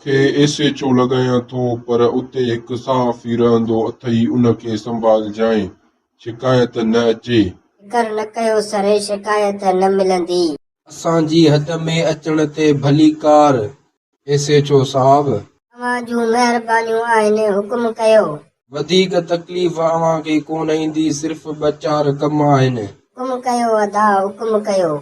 توکي S H O لڳايان ٿو پر اتي هڪ صحافي رهندو اٿئي ان کي سنڀالجانء شڪايت نه اچي. فڪر نه ڪيو سر شڪايت نه ملندي. اسان جي حد ۾ اچڻ تي ڀليڪار ايس ايڇ او صاحب. اوهان جون مهربانيون آهن حڪم ڪيو. وڌيڪ تڪليف اوهان کي ڪونه ايندي صرف ٻه چار ڪم آهن. حڪم ڪيو ادا حڪم ڪيو.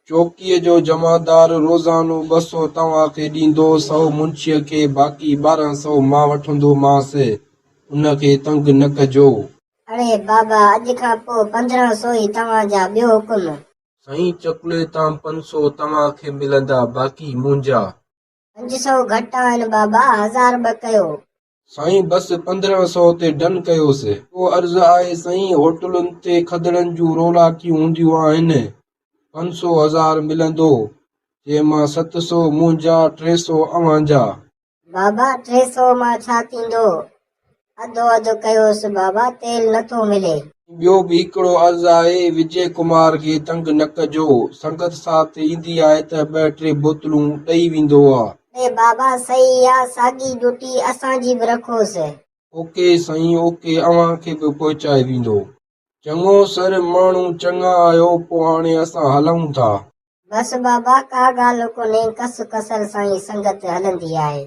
چوڪيء جو جمعدار روزانو 200 توهان کي ڏيندو، سئو منشيء کي، باقي 12 سئو مان وٺندومانس، ان کي تنگ نه ڪجو. اڙي بابا اڄ کان پوء 1500 ئي توهان جا، ٻيو حڪم. سائين چڪلي تان 500 توهان کي ملندا، باقي منهنجا. 500 گهٽ آهن بابا، 1000 به ڪيو. سائين بس 1500 تي ڊن ڪيوس. ٻيو عرض آهي سائين هوٽلن تي کدڙن جون رولاڪيون هونديون آهن، 500 هزار ملندو، جنهن مان 700 منهنجا 300 اوهان جا. بابا 300 مان ڇا ٿيندو، اڌو اڌ ڪيوس بابا تيل نه ٿو ملي. ٻيو به هڪڙو عرض آهي وجي ڪمار کي تنگ نه ڪجو، سنگت ساٿ ايندي آهي ته ٻه ٽي بوتلون ڏئي ويندو آ. اڙي بابا صحيح آ ساڳي ڊيوٽي اسان جي به رکوس. اوڪي سائين اوڪي اوهان کي به پهچائي ويندو. چڱو سر ماڻهو چڱا آهيو پو هاڻي اسان هلون ٿا. بس بابا ڪا ڳالهه ڪونهي ڪس ڪسر سان ئي سنگت هلندي آهي.